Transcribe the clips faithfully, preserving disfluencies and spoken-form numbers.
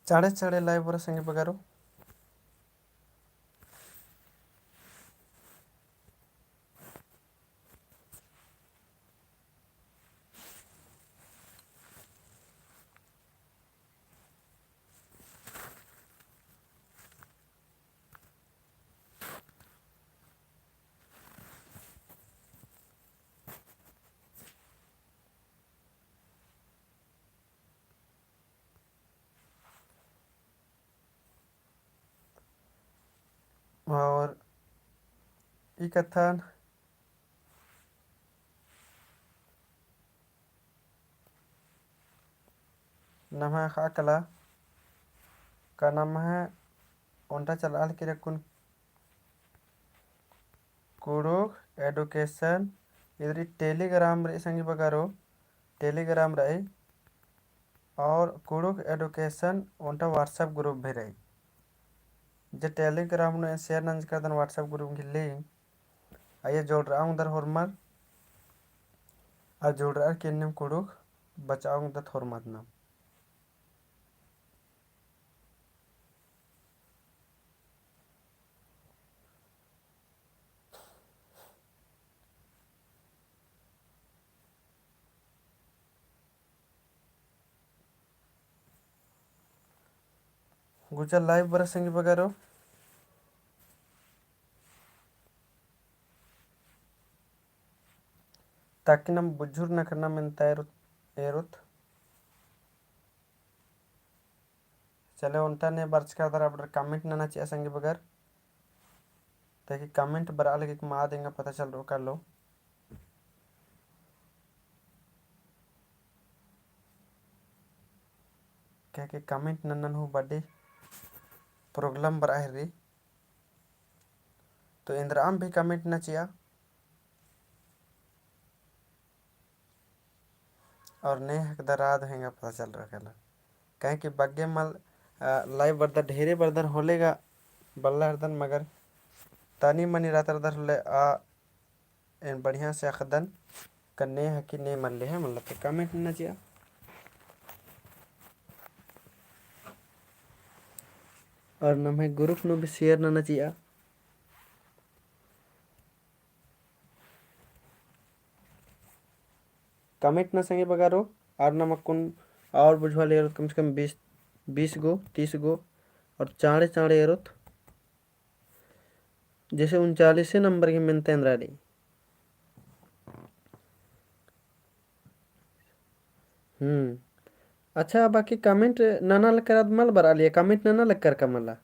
चाँड़े चाँड़े live बरआ संगी बगरो। और ई कत्थन नम्है ख़क्खरा का नम्है ओन्टा चलआ लगी रअदन कुँड़ुख़ education, इदरी Telegram रई संगी बगरो, Telegram रई। और कुँड़ुख़ education ओन्टा WhatsApp group भी रई। जे Telegram नू एन share नंजकदन WhatsApp group की link, अइय्या जोड़रआ ओंगदर होरमर, और जोड़रआ की एन्नेम कुँड़ुख़ बचआ ओंगदत होरमर नाम। गुचा live बरआ संगी बगरो। ताकि नाम बुझुर नखरना मेन्ता एरोत, एरोत। चले ओन्टा ने बरचका दरा अबड़र comment नना चिआ संगी बगर। ताकि comment बरआ लगी कि मल एंगा पता चलरओ कालो। काहे कि comment नन्नन हूँ बड्डी problem बरआ हेलरी। तो एन्द्रअम भी comment नना चिआ। और ने हकदर आद हेंगा पता चलरओ कालो। काहे कि बग्गे मल, अ, live बरदर, ढेरे बरदर होले गा बल्ला हेलदन, मगर तनी मनी रअदर होले आ एन बढ़िया से अख़दन का ने हकी ने मल्ले है, मतलब तो comment नना चिआ। और नम्है group नू भी share नना चिआ। Comment नना संगी बगरो, और नाम अक्कुन और बुझवाले एरोत कम से कम बीस, बीस गो, तीस गो, और चाँड़े चाँड़े एरोत। जैसे उनचालीसे number की मेन्ता एन्द्रा रई। हम्म। अच्छा, बाकी comment नना लक्कर आद मल बरआ लिया, comment नना लक्कर का मला।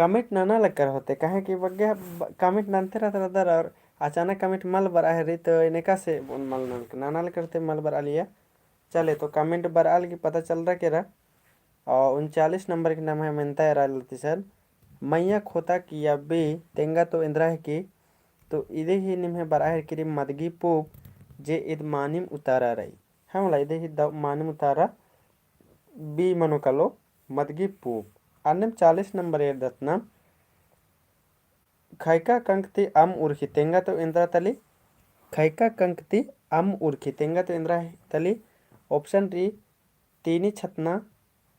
Comment नना लक्कर होते, काहे कि बग्गे ब-, comment नन्ते रअदर, रअदर और अचानक comment मल बरआ हेलरी, तो एन्ने का से बोन मल नन-, नना लक्कर होते मल बरआ लिया। चले, तो comment बरआ लगी पता चलरआ केरा। और उनचालीस number की नम्है मेन्ता एरा लगी सन, मइय्याँ खोता किय्या बी, तेंगा तो एन्द्रा हिकी, तो इदी ही निम्है बरआ हेलरकी रई मदगी पूँप, जे ईद मानिम उतारा रई। हाँ मला, इदी ही द-, मानिम उतारा बी मनो कालो मदगी पूँप। अन्नेम चालीस number एरदत नाम, खैका कंक ती अम्म उरखी तेंगा तो एन्द्रा तली, खैका कंक ती अम्म उरखी तेंगा तो एन्द्रा तली, option रई तीनी छतना,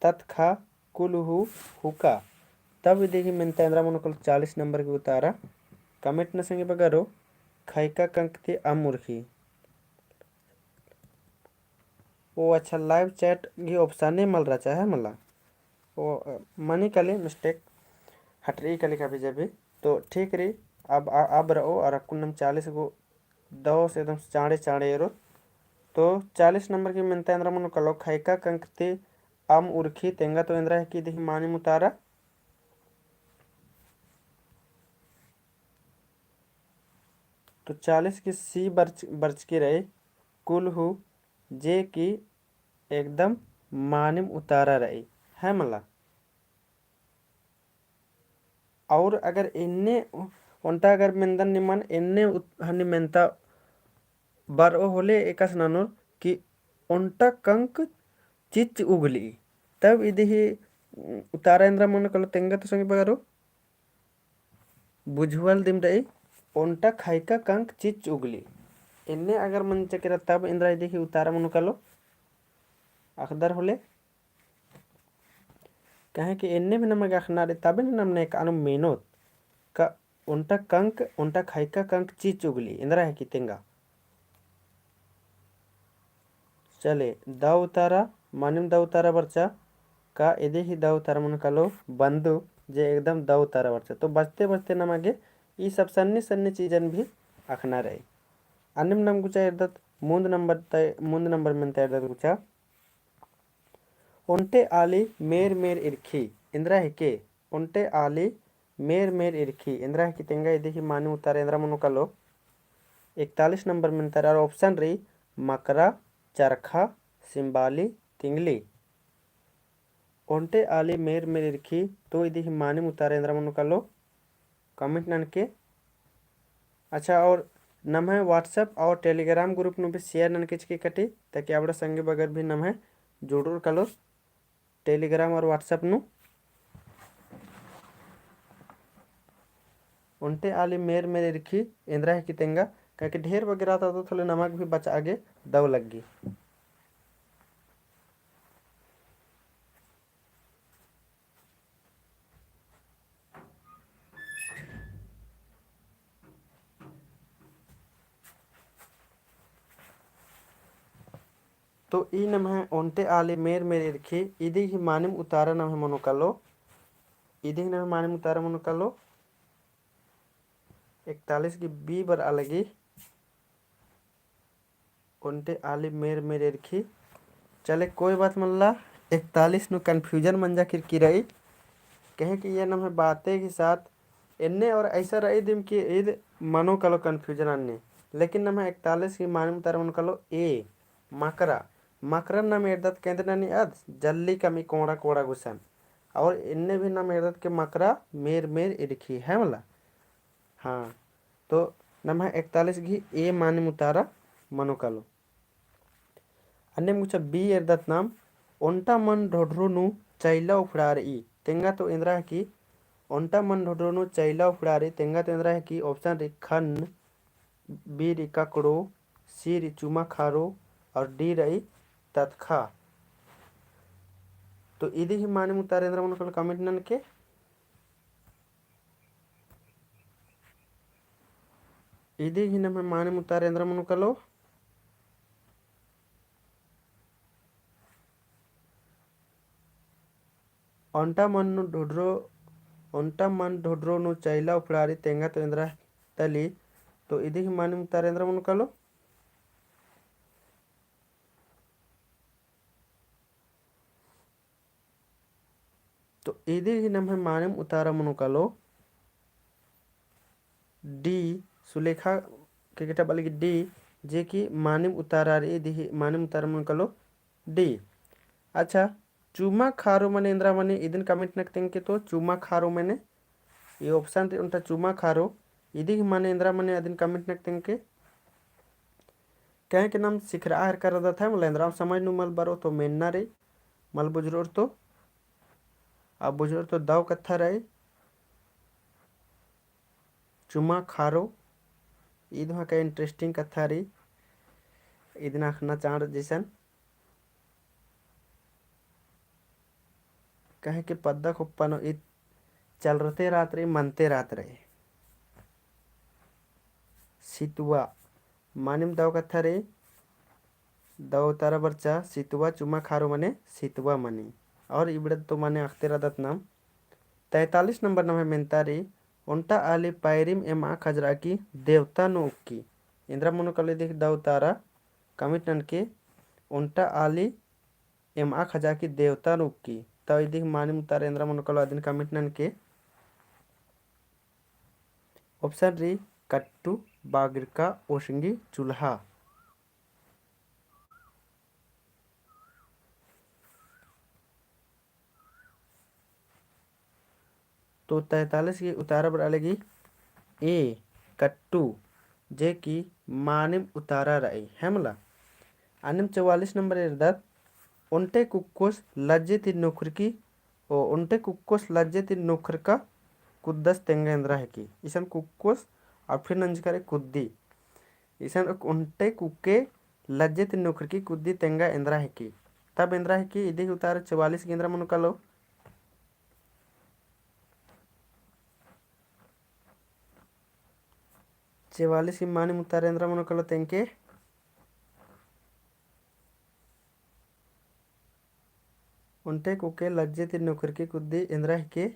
ततखा, कुलहू, हुका। तब इदी ही मेन्ता एन्द्रा मनो कालो चालीस number की उतारा। Comment नना संगी बगरो, खैका कंक ती अम्म उरखी। ओ अच्छा, live chat गही option ने मल रहचा है मला। ओ, अ, मनी काली mistake, हटरी काली कभी जबी। तो ठीक रई, अब, अ-, अब रओ और अक्कुन नाम चालीस गो दव से एकदम चाँड़े चाँड़े एरोत। तो चालीस number की मेन्ता एन्द्रा मनो कालो, खैका कंक ती अम्म उरखी तेंगा तो एन्द्रा हिकी इदी ही मानिम उतारा। तो चालीस की C बरच-, बरचकी रई, कुलहू, जे कि एकदम मानिम उतारा रई, है मला। और अगर एन्ने ओन्टा अगर मेन्दन निमन एन्ने उत-, हनी मेन्ता बरओ होले एकासे ननोर कि ओन्टा कंक चिच्च उगली, तब इदी ही उतारा एन्द्रा मनो कालो तेंगा तो संगी बगरो। बुझुवल दिम रई, ओन्टा खैका कंक चिच्च उगली। एन्ने अगर मंजा केरा तब एन्दरा इदी ही उतारा मनो कालो अख़दर होले। कहे कि एन्ने भी नमा गे अख़ना रई तबे नमन एकअनुम मेनोत का ओन्टा कंक, ओन्टा ख़ैक्का कंक ची चुगली, एन्दरा है कि तेंगा। चले, दव उतारा, मानिम दव उतारा बरचा, का इदी ही दव उतारा मनो कालो बंदूक, जे एकदम दव उतारा बरचा। तो बचते बचते नमा गे ई सब सन्नी सन्नी चीजन भी अख़ना रई। अन्नेम नम गुचा एरदत मुन्द नंबर तय, मुन्द नंबर मेन्ता एरदत गुचा। ओन्टे आली मेर मेर इरखी, एन्दरा हिके? ओन्टे आली मेर मेर इरखी, एन्दरा हिके तेंगा। इदी ही मानिम उतारा एन्दरा मनो कालो इकतालीस नंबर मेन्ता रई। और option रई मकरा, चरखा, सिम्बाली, तिंगली। ओन्टे आली मेर मेर इरखी, तो इदी ही मानिम उतारा एन्दरा मनो कालो comment ननके। अच्छा, और नम्है WhatsApp और Telegram group नू भी share ननके चिके कटी, ताकि अबड़ा संगी बगर भी नम्है जुड़ुर कालोर Telegram और WhatsApp नू। ओन्टे आली मेर मेर इरखी, एन्दरा हिके तेंगा, काहे कि ढेर बगेरा ता तो थोले नमा गे भी बचआ गे दव लग्गी। तो ई नम्है ओन्टे आली मेर मेर इरखी, इदी ही मानिम उतारा नम्है मनो कालो, इदी ही नम्है मानिम उतारा मनो कालो, इकतालीस गी B बरआ लगी। ओन्टे आली मेर मेर इरखी। चले, कोई बात मल्ला, इकतालीस नू confusion मंजा केरकी रई, कहे कि ये नम्है बाते के साथ एन्ने और ऐसा रई दिम कि ईद मनो कालो confusion अन्ने, लेकिन नम्है इकतालीस ही मानिम उतारा मनो कालो A, मकरा। मकरा नम एरदत केन्दर ननी अद, जल्ली कमी कोड़ा कोड़ा गुसन। और एन्ने भी नम एरदत के मकरा मेर मेर इरखी, है मला? हाँ, तो नम्है इकतालीस गी A मानिम उतारा मनो कालो। अन्नेम गुचा B एरदत नाम, ओन्टा मन ढोढरो नू चैला उफड़ा रई, तेंगा तो एन्दरा हिके, ओन्टा मन ढोढरो नू चैला उफड़ा रई, तेंगा तो एन्दरा हिके, option रई खन्न, B रई ककड़ो, C रई चुमा खारो और D रई ततखा। तो इदी ही मानिम उतारा एन्दरा मनो कालो comment ननके। इदी ही नम्है मानिम उतारा एन्दरा मनो कालो। ओन्टा मन नू ढोढरो, ओन्टा मन ढोढरो नू चैला उफड़ा रई, तेंगा तो एन्दरा तली। तो इदी ही मानिम उतारा एन्दरा मनो कालो। तो इदी ही नम्है मानिम उतारा मनो कालो D, सुलेखा के गेटा बलगी D, जे कि मानिम उतारा रई, इदी ही मानिम उतारा मनो कालो D। अच्छा, चुमा खारो मने एन्दरा मने इदिन comment नक तेंगके। तो चुमा खारो मने, ये option रई ओन्टा चुमा खारो, इदी ही मने एन्दरा मने अदिन comment नक तेंगके। कहे कि नाम सिखरआ हेरका रअदत है, मला एन्दरा समझ नू मल बरो तो मेन्ना रई, मल बुझुरओर तो, अब बुझुरओर तो दव कत्था रई, चुमा खारो, ईद हूँ का interesting कत्था रई, इदिन अख़ना चाड़ जैसन। कहे कि पद्दा खोप्पा नू ईद चलरते रात रई, मनते रात रई। सितुआ, मानिम दव कत्था रई, दव उतारा बरचा, सितुआ चुमा खारो मने सितुआ मनी। और इबड़ा तो मने अख़ते रअदत नाम। तैंतालीस नंबर नम्है मेन्ता रई, ओन्टा आली पैरिम एमा खजरा की देवता नू उक्की। एन्दरा मनो कालो इदी ही दव उतारा comment ननके, ओन्टा आली एमा खजरा की देवता नू उक्की। तो इदी ही मानिम उतारा एन्दरा मनो कालो अदिन comment ननके। Option रई कट्टू, बागरिका, ओसंगी, चुल्हा। तो तैंतालीस गी उतारा बरआ लगी A, कट्टू, जे कि मानिम उतारा रई, है मला। अन्नेम चौवालीस नंबर एरदत, ओन्टे कुक्कोस लज्जे ती नुखरकी, ओ, ओन्टे कुक्कोस लज्जे ती नुखरका कुद्दस तेंगा एन्दरा हिकी। इसन कुक्कोस और फिर नंजका रई कुद्दी। इसन ओन्टे कुक्के लज्जे ती नुखरकी कुद्दी तेंगा एन्द्रा हिकी। तब एन्द्रा हिकी, इदी ही उतारा चवालिस गे एन्द्रा मनो कालो। चवालिस ही मानिम उतारा एन्द्रा मनो कालो तेंके। ओन्टे कुक्के लज्जे ती नुखरकी कुद्दी एन्द्रा हिकी।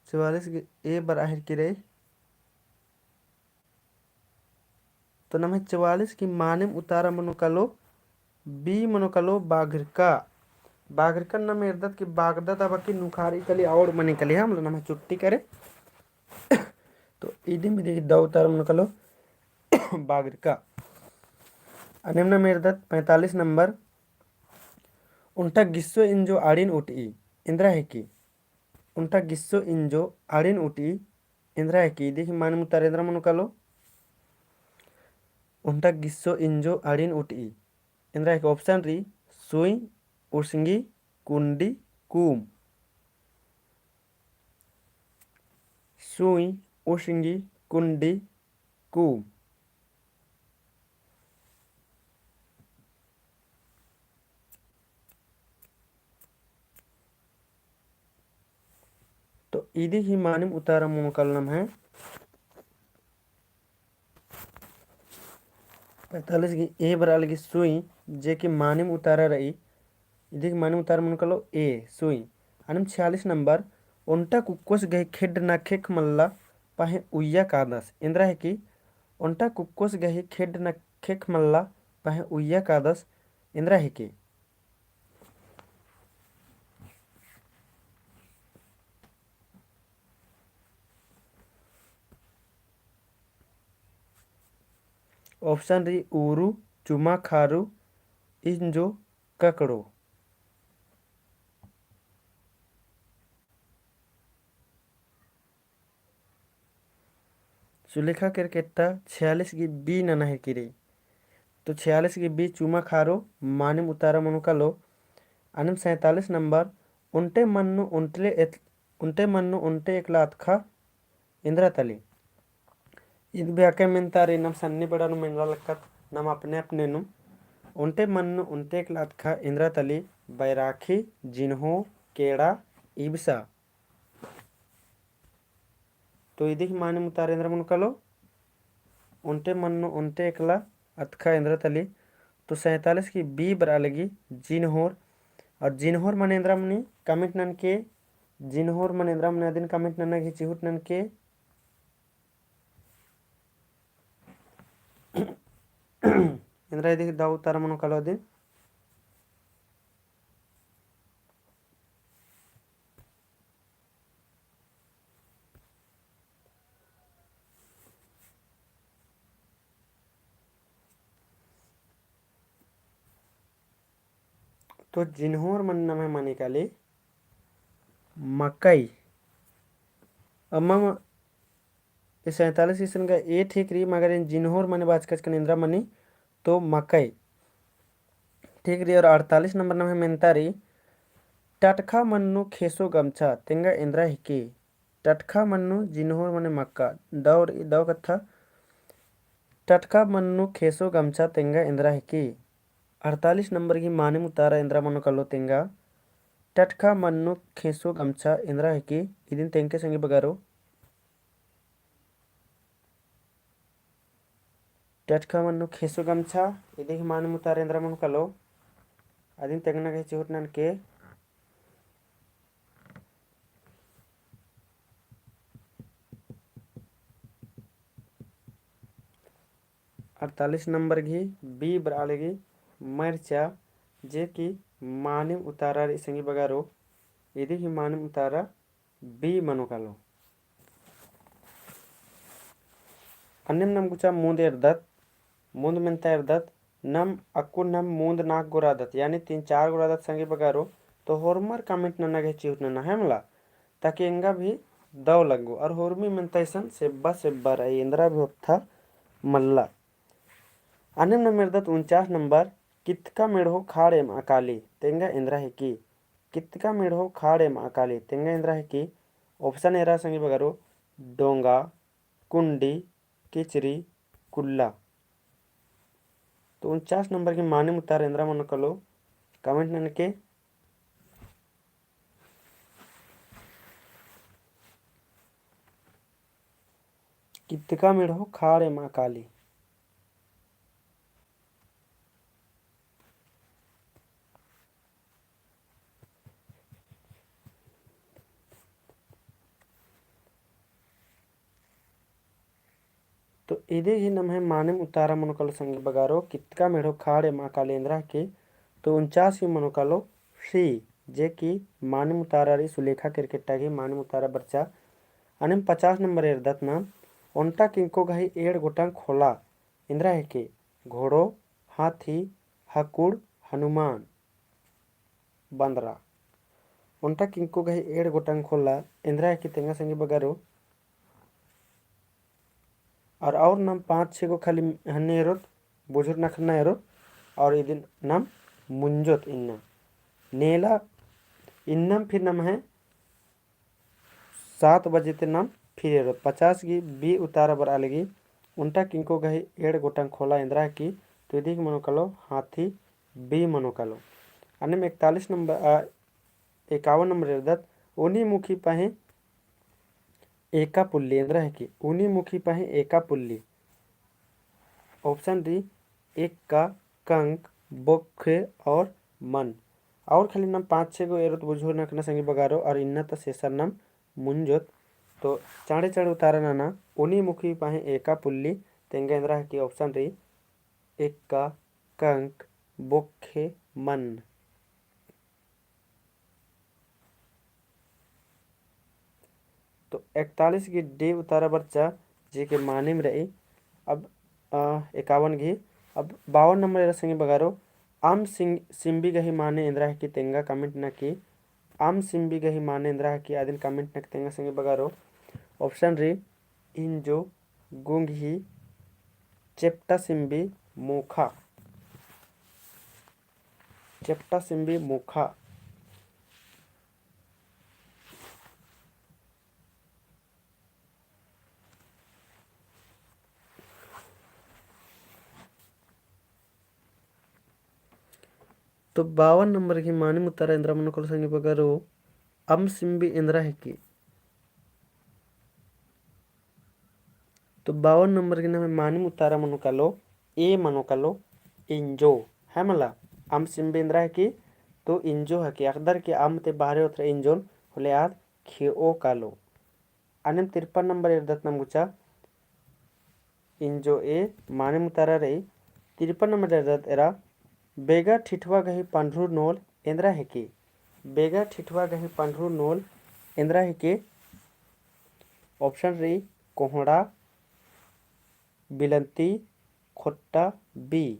चवालिस गे ए बरआ हिकी रई। तो नम्है चवालिस की मानिम उतारा मनो कालो, बी मनो कालो बाघरिका। बाघरिका नम एरदत की बागदत अबकी नुखारी कली और मनी कली, हाँ, मतलब नम्है चुट्टी करे। तो इदी मिदी दौ उतारा मनो कालो बाघरिका। अन्नेम नम एरदत पैंतालीस नंबर, ओन्टा गिस्सो इंजो आड़िन उटई, एन्द्रा हिकी। ओन्टा गिस्सो इंजो आड़िन उटई, एन्द्रा हिकी। इदी ही मानिम उतारा एन्द्रा मनो कालो। ओन्टा गिस्सो इंजो आड़िन उटई, एन्द्रा हिकी। Option रई, सुई, उसंगी, कुंडी, कूम। सुई, उसंगी, कुंडी, कूम। तो इदी ही मानिम उतारा मनो कालो नम्है पैंतालीस गे ए बरआ लगी सुई, जे कि मानिम उतारा रई। इदी ही मानिम उतारा मनो कालो ए, सुई। अन्नेम छियालीस नंबर, ओन्टा कुक्कोस गही खेड्ड ना खेख मल्ला पहें उइया कादस, एन्द्रा हिकी। ओन्टा कुक्कोस गही खेड्ड ना खेख मल्ला पहें उइया कादस, एन्द्रा हिकी। Option रई, ऊरू, चुमा खारू, इंजो ककड़ो। सुलेखा केरकेट्टा छियालीस गे बी नना हिकी रई। तो छियालीस गे बी चुमा खारो मानिम उतारा मनो कालो। अन्नेम सैंतालीस नंबर, ओन्टे मन्नु ओन्टे एत-, ओन्टे मन्नु ओन्टे एकला अतखा एन्द्रा तली। इद भी अके मेन्ता रई, नम सन्नी बेड़ा नू मेनला लक्कत, नम अपने अपने नू। ओन्टे मन्नु ओन्टे एकला अतखा एन्द्रा तली, बैराखी, जिन्हो, केड़ा, इबसा। तो इदी ही मानिम उतारा एन्द्रा मनो कालो, ओन्टे मन्नु ओन्टे एकला अतखा एन्द्रा तली। तो सैंतालीस की बी बरआ लगी जिन्होर। और जिन्होर मने एन्द्रा मनी comment ननके, जिन्होर मने एन्द्रा मनी अदिन comment नना गही चिहुट ननके। एन्द्रा इदी ही दौ उतारा मनो कालो अदिन। तो जिन्होर मने नम्है मनी काली मकई। अम्मा म-, ए सैंतालीस इसन गा ए ठीक रई, मगर एन जिन्होर मने बाचकन एन्द्रा मनी, तो मकई ठीक रई। और अड़तालीस नंबर नम्है मेन्ता रई, टटखा मन्नु खेसो गमछा तेंगा एन्द्रा हिकी। टटखा मन्नु जिन्होर मने मक्का, दौ रई, दौ कत्था। टटखा मन्नु खेसो गमछा तेंगा एन्द्रा हिकी। अड़तालीस नंबर गही मानिम उतारा एन्द्रा मनो कालो तेंगा, टटखा मन्नु खेसो गमछा एन्द्रा हिकी। इदिन तेंगके संगी बगारो। टटखा मन्नु खेसो गमछा, इदी ही मानिम उतारा एन्द्रा मनो कालो। अदिन तेंगना गही चिहुट ननके। अड़तालीस नंबर गही बी बरआ लगी मरचा, जे कि मानिम उतारा रई संगी बगारो। इदी ही मानिम उतारा बी मनो कालो। अन्नेम नम गुचा मुन्द एरदत, मुन्द मेन्ता एरदत, नम अक्कुन नम मुन्द नाक गो रअदत, यानी तीन चार गो रअदत संगी बगारो, तो होरमर comment नना गही चिहुट नना है मला, ताकि एंगा भी दौ लग्गो। और होरमी मेन्ता इसन सेब्बा सेब्बा रई, एन्द्रा भी ओत्था मल्ला। अन्नेम नम एरदत उनचास नंबर, कितका मेड़हो खाड़ एमा काली, तेंगा एन्द्रा हिकी। कितका मेड़हो खाड़ एमा काली, तेंगा एन्द्रा हिकी। Option एरा संगी बगरो, डोंगा, कुंडी, किचरी, कुल्ला। तो उनचास नंबर की मानिम उतारा एन्द्रा मनो कालो, comment ननके। कितका मेड़हो खाड़ एमा काली। तो इदी ही नम्है मानिम उतारा मनो कालो संगी बगारो, कितका मेड़हो खाड़ एमा काली एन्द्रा हिकी। तो उनचास ही मनो कालो C, जे कि मानिम उतारा रई, सुलेखा केरकेट्टा गही मानिम उतारा बरचा। अन्नेम पचास नंबर एरदत नाम, ओन्टा किंको गही एंड़ गोटंग खोला एन्द्रा हिकी। घोड़ो, हाथी, हकुड़, हनुमान, बंदरा। ओन्टा किंको गही एंड़ गोटंग खोला एन्द्रा हिकी तेंगा संगी बगारो। और, और नाम पाँच छे गो खाली हन्ने एरोत, बुझुर नखना एरोत, और इदिन नाम मुंजोत इन्ना। नेला इन्नम फिर नम्है सात बजे ती नाम फिर एरोत। पचास गही B उतारा बरआ लगी, ओन्टा किंको गही एंड़ गोटंग खोला एन्द्रा हिकी, तो इदी गही मनो कालो हाथी, B मनो कालो। अन्नेम इकतालीस नंबर, आ, इक्यावन नंबर एरदत, उनी मुखी पहें एका पुल्ली एन्द्रा हिकी, उनी मुखी पहें एका पुल्ली। Option रई, एक्का, कंक, बोखे और मन। और खाली नाम पाँच छे गो एरोत बुझुर नखना संगी बगारो, और इन्ना ता सेसर नाम मुंजोत। तो चाँड़े चाँड़े उतारा नना, उनी मुखी पहें एका पुल्ली, तेंगा एन्द्रा हिकी option रई, एक्का, कंक, बोखे, मन। तो इकतालीस गही D उतारा बरचा, जे के मानिम रई। अब, अ, इक्यावन गही, अब बावन नंबर एरा संगी बगारो, अम सिंग-, सिम्बी गही माने एन्द्रा हिकी तेंगा comment ननके। अम सिम्बी गही माने एन्द्रा हिकी अदिन comment ननके तेंगा संगी बगारो। Option रई, इंजो, गुंगही, चेप्टा सिम्बी, मोखा। चेप्टा सिम्बी मोखा। तो बावन नंबर गही मानिम उतारा एन्द्रा मनो कालो संगी बगारो, अम सिम्बी एन्द्रा हिकी। तो बावन नंबर गही नम्है मानिम उतारा मनो कालो, A मनो कालो, इंजो। है मला, अम सिम्बी एन्द्रा हिकी, तो इंजो हिकी। अख़दर की अम ती बहरे ओथरा इंजोन होले आद खेओ कालो। अन्नेम तिरपन नंबर एरदत नाम गुचा, इंजो A मानिम उतारा रई। तिरपन नंबर एरदत एरा, बेगा ठिठवा गही पंडरू नोल एन्द्रा हिकी। बेगा ठिठवा गही पंडरू नोल एन्द्रा हिकी। Option रई, कोहड़ा, बिलंती, खोट्टा, B।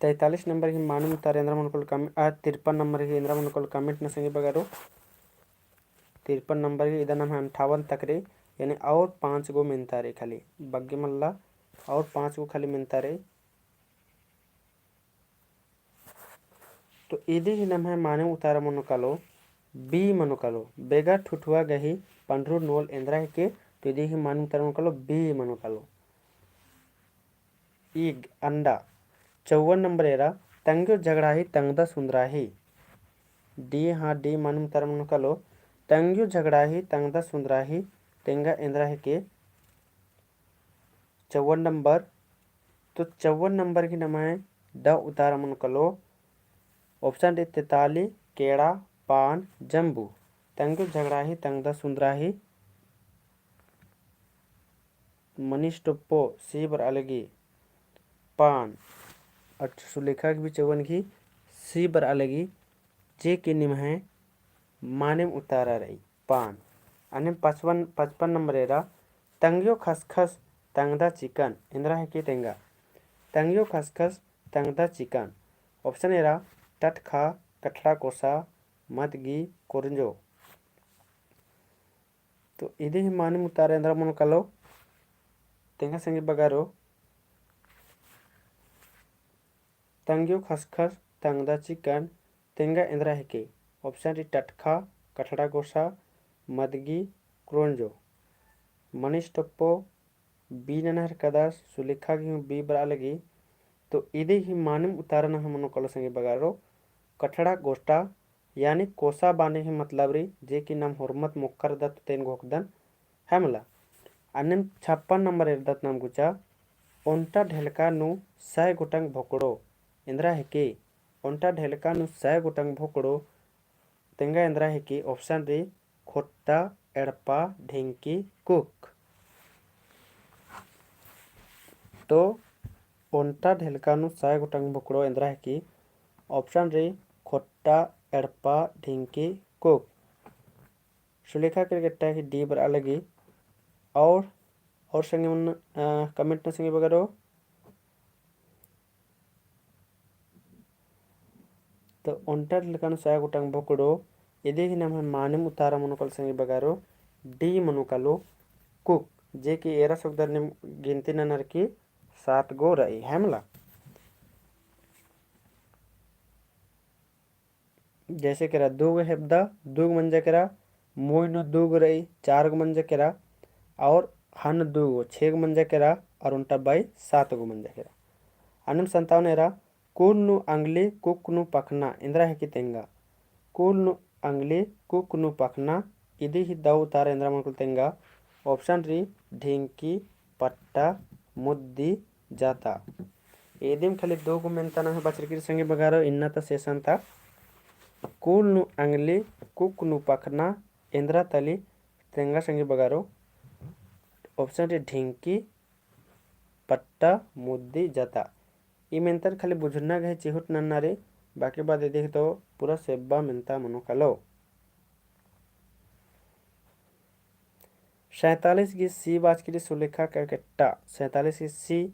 तैंतालीस नंबर गही मानिम उतारा एन्द्रा मनो कालो कम-, आ, तिरपन नंबर गही एन्द्रा मनो कालो comment ननके संगी बगारो। तिरपन नंबर गही इदा नम्है अंठावन तक रई, यानी और पाँच गो मेन्ता रई खाली, बग्गे मल्ला, और पाँच गो खाली मेन्ता रई। तो इदी ही नम्है मानिम उतारा मनो कालो, B मनो कालो, बेगा ठुठुआ गही पंडरू नोल एन्द्रा हिके, तो इदी ही मानिम उतारा मनो कालो, B मनो कालो। ईग, अंडा। चौवन नंबर एरा, तंग्यो झगड़ाही तंगदा सुन्दराही। D, हाँ, D मानिम उतारा मनो कालो, तंग्यो झगड़ाही तंगदा सुन्दराही, तेंगा एन्द्रा हिके। चौवन नंबर, तो चौवन नंबर गही नम्है ड उतारा मनो कालो, option D, तेताली, केड़ा, पान, जम्बू। तंग्यो झगड़ाही तंगदा सुन्दराही, मनीष टोप्पो, C बरआ लगी, पान। अच्छा, सुलेखा गही भी चौवन गही C बरआ लगी, जे कि निम्है मानिम उतारा रई, पान। अन्नेम पचपन, पचपन नंबर एरा, तंग्यो खसखस तंगदा चिकन, एन्द्रा हिके तेंगा। तंग्यो खसखस तंगदा चिकन। Option एरा, टटखा, कठड़ा कोसा, मदगी, कोरंजो। तो इदी ही मानिम उतारा एन्द्रा मनो कालो, तेंगा संगी बगारो। तंग्यो खसखस तंगदा चिकन तेंगा एन्दरा हेके? Option री टटखा, कठड़ा गोसा, मदगी, क्रोंजो। मनीष टोप्पो B नना हेरकदस, सुलेखा गही हूँ B बरआ लगी। तो इदी ही मानिम उतारा नम्है मनो कालो संगी बगारो, कठड़ा गोसा, यानी कोसा बाने ही मतलब रई, जे कि नाम होरमत मोक्खर दत तेन घोखदन है मला। अन्नेम छप्पन नंबर एरदत नाम गुचा, ओन्टा ढेलका नू सय गोटंग भोकड़ो एन्दरा हेके? ओन्टा ढेलका नू सय गोटंग भोकड़ो तेंगा एन्दरा हेके? Option री खोट्टा, एड़पा, ढेंकी, कुक। तो ओन्टा ढेलका नू सय गोटंग भोकड़ो एन्दरा हेके? Option री खोट्टा, एड़पा, ढेंकी, कुक। सुलेखा केरकेट्टा ही D बरआ लगी। और, और संगे मन, अ, comment नू संगी बगारो। तो ओन्टा ढेलका नू सय गोटंग भोकड़ो, इदी ही नम्है मानिम उतारा मनो कालो संगी बगारो, D मनो कालो, कुक, जे कि एरा सुगदर नीम गिनती ननर की सात गो रई, है मला। जैसे केरा दू गो हेबदा, दू गो मंजा केरा, मुई नू दू गो रई, चार गो मंजा केरा, और हन दू गो, छे गो मंजा केरा, और ओन्टा बई सात गो मंजा केरा। अन्नेम संतावन एरा, कुल नू अंगली, कुक नू पखना, एन्दरा हेके तेंगा? कुल नू अंगली, कुक नू पखना, इदी ही दव उतारा एन्दरा मनो कालो तेंगा? Option री ढेंकी, पट्टा, मुद्दी, जाता। इदिम खाली दू गो मेन्ता नम्है बछरकी रई संगी बगारो, इन्ना ता सेसन ता। कुल नू अंगली, कुक नू पखना, एन्दरा तली तेंगा संगी बगारो? Option री ढेंकी, पट्टा, मुद्दी, जाता। ई मेन्तन खाली बुझुरना गही चिहुट नन्ना रई, बाकी बाद इदी ही तो पूरा सेब्बा मेन्ता मनो कालो। सैंतालीस गही C बाचकी रई सुलेखा केरकेट्टा, सैंतालीस गही C,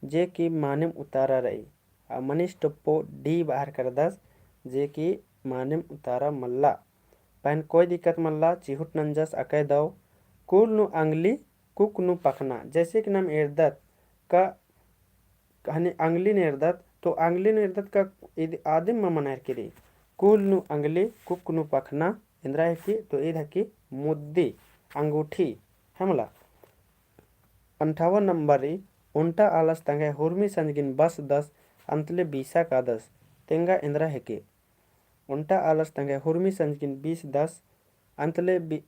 जे कि मानिम उतारा रई। आ मनीष टोप्पो D बआ हेरकदस, जे कि मानिम उतारा मल्ला। पहें कोई दिक्कत मल्ला, चिहुट नंजस अकय दव। कुल नू अंगली, कुक नू पखना। जैसे कि नाम एरदत का हनी अंगली नू एरदत, तो अंगली नू एरदत का इद आदिम मा मना हेरकी रई। कुल नू अंगली, कुक नू पखना, एन्दरा हेके, तो इद हेके मुद्दी, अंगूठी, है मला। अंठावन नंबर रई, ओन्टा आलस तंग्है हुरमी संजगिन बस दस, अन्तले बीसा कादस, तेंगा एन्दरा हेके? ओन्टा आलस तंग्है हुरमी संजगिन बीस दस, अन्तले बी-,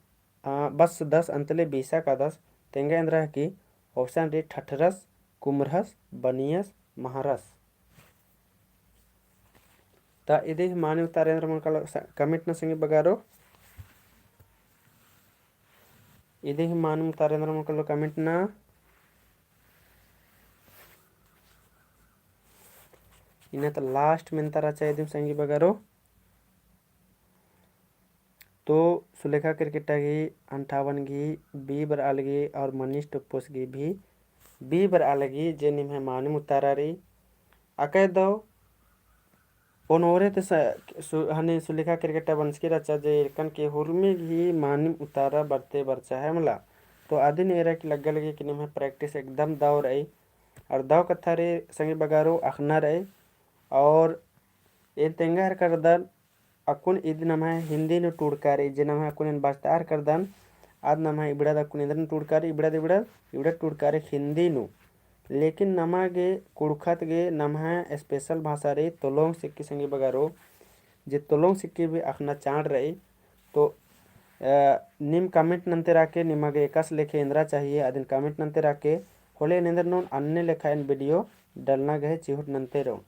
आ, बस दस अन्तले बीसा कादस, तेंगा एन्दरा हेके? Option री ठठरस, कुम्हरस, बनियस, महरस। ता इदी ही मानिम उतारा एन्दरा मनो कालो स-, comment ना संगी बगारो। इदी ही मानिम उतारा एन्दरा मनो कालो comment ना। इन्ना ता last मेन्ता रहचा इदिम संगी बगारो। तो सुलेखा केरकेट्टा गही अंठावन गही B बरआ लगी और मनीष टोप्पोस गही भी B बरआ लगी, जे निम्है मानिम उतारा रई। अकय दव ओनोरे ते स-, सु-, हनी सुलेखा केरकेट्टा बंचकी रहचा जे एरकन के हुरमी गही मानिम उतारा बरते बरचा है मला। तो अदिन एरा की लग्गा लगी कि निम्है practice एकदम दव रई। और दव कत्था रई संगी बगारो अख़ना रई। और एन तेंगा हेरकदन अक्कुन इद नम्है हिन्दी नू टूड़का रई, जे नम्है अक्कुन एन बचता हेरकदन, आद नम्है इबड़द अक्कुन एन्देर नू टूड़का रई, इबड़द, इबड़द, इबड़द टूड़का रई हिन्दी नू। लेकिन नमा गे कुँड़ुख़त गे नम्है special भाषा रई तोलोंग सिक्की संगी बगारो, जे तोलोंग सिक्की भी अख़ना चाड़ रई। तो, अ, नीम comment नन्ते राके, निमा गे एकासे लेखे एन्दरा चाहिए, अदिन comment नन्ते राके, होले एन्देर नू अन्ने लेखा एन video डलना गे चिहुट नन्ते रओ।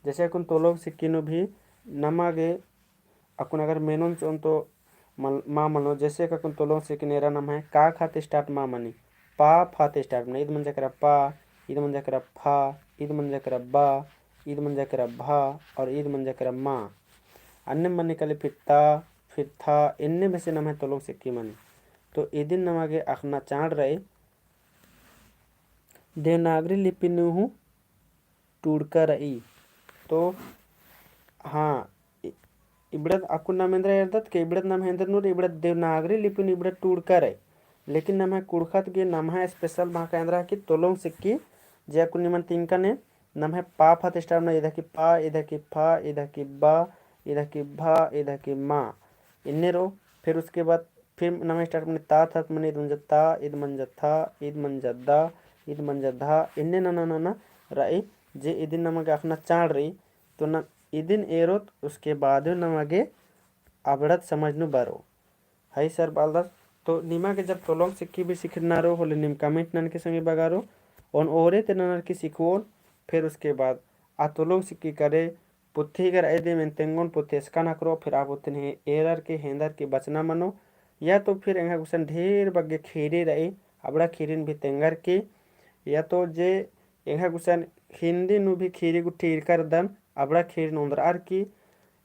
जैसे अक्कुन तोलोंग सिक्की नू भी नमा गे अक्कुन अगर मेनोन चिओन तो मल-, मा मनो, जैसे कि अक्कुन तोलोंग सिक्की नू एरा नम्है का खा ती start मा मनी, पा फा ती start मनी। ईद मंजा केरा पा, ईद मंजा केरा फा, ईद मंजा केरा बा, ईद मंजा केरा भा, और ईद मंजा केरा मा। अन्ने मनी काली फिर ता, फिर था, एन्ने बेसे नम्है तोलोंग सिक्की मनी। तो इदिन नमा गे अख़ना चाड़ रई। देवनागरी लिपि नू हूँ टूड़का रई। तो हाँ, इ-, इबड़द अक्कुन नाम एन्दरा एरदत के इबड़द नम्है एन्देर नू रई, इबड़द देवनागरी लिपि नू इबड़द टूड़का रई। लेकिन नम्है कुँड़ुख़त गे नम्है special भाखा एन्दरा कि तोलोंग सिक्की, जे अक्कुन निमन तिंकन नम्है पा फा ती start मना, इदा की पा, इदा की फा, इदा की बा, इदा की भा, इदा की मा। इन्ने रओ, फिर उसके बाद फिर नम्है start मनी ता था, मनी ईद मंजा ता, ईद मंजा था, ईद मंजा दा, ईद मंजा धा, इन्ने नना नना रई, जे इदिन नमा गे अख़ना चाड़ रई, तो न इदिन एरोत, उसके बाद नमा गे अबड़त समझ नू बरओ। हई sir बालदस, तो निमा गे जब तोलोंग सिक्की भी सिखना रओ होले नीम comment ननके संगी बगारो, ओन ओरे ते ननर की सिखोन, फिर उसके बाद आ तोलोंग सिक्की करे पुथी गर अइदे मेन तेंगोन पुथी scan अख़रो, फिर आ पुथी ने एरर की हेंदर की बचना मनो, या तो फिर एंगा गुसन ढेर बग्गे खीरी रई, अबड़ा खीरिन भी तेंगर की, या तो जे एंगा गुसन हिंदी नू भी खीरी गुट्ठी इरकर दन, अबड़ा खीरिन ओन्दरअर की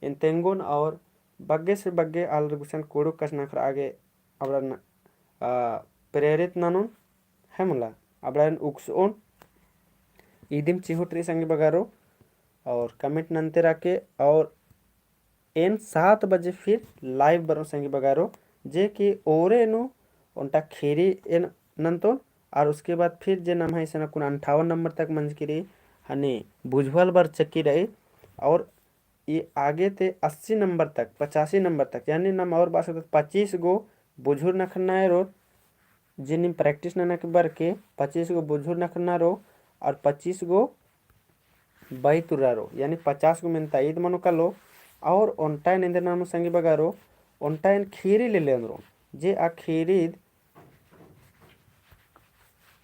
एन तेंगोन और बग्गे से बग्गे आलर गुसन कुँड़ुख़ कछनखरआ गे अबड़न, आ, प्रेरित ननोन, है मला, अबड़न उकसओन, इदिम चिहुट रई संगी बगारो, और comment नन्ते रअके, और एन सात बजे फिर live बरओ संगी बगारो, जे कि ओरे नू ओन्टा खीरी एन नन्तोन, और उसके बाद फिर जे नम्है इसन अक्कुन अंठावन नंबर तक मंजकी रई, हने बुझुवल बर चक्की रई, और ई आगे ते अस्सी नंबर तक, पचासी नंबर तक, यानी नम और बात सकते पच्चीस गो बुझुर नखना एरोर, जे नीम practice नना के बर के पच्चीस गो बुझुर नखना रओ और पच्चीस गो बई तुर्रा रओ, यानी पचास गो मेन्ता ईद मनो कालो। और ओन्टा एन एन्देर ननो संगी बगारो, ओन्टा एन खीरी ले लेन रओ, जे आ खीरी ईद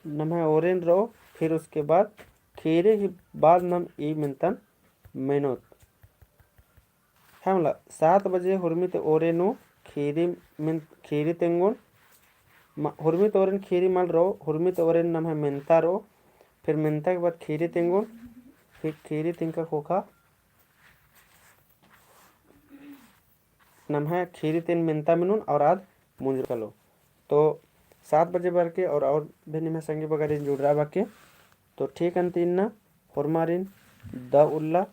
नम्है ओरेन रओ, फिर उसके बाद खीरी ही बाद नम ई मेन्तन मेनोत। है मला, सात बजे हुरमी ते ओरे नू खीरी मेन-, खीरी तेंगोन। म-, हुरमी ते ओरेन खीरी मल रओ, हुरमी ते ओरेन नम्है मेन्ता रओ, फिर मेन्ता के बाद खीरी तेंगोन, फिर खीरी तिंका ख़ोख़ा नम्है खीरी तेन मेन्ता मेनोन और आद मुंजुर कालो। तो सात बजे बरके और, और भी निम्है संगी बगारिन जुड़रआ बअके। तो ठीक अन्ती इन्ना होरमारिन दव उल्ला।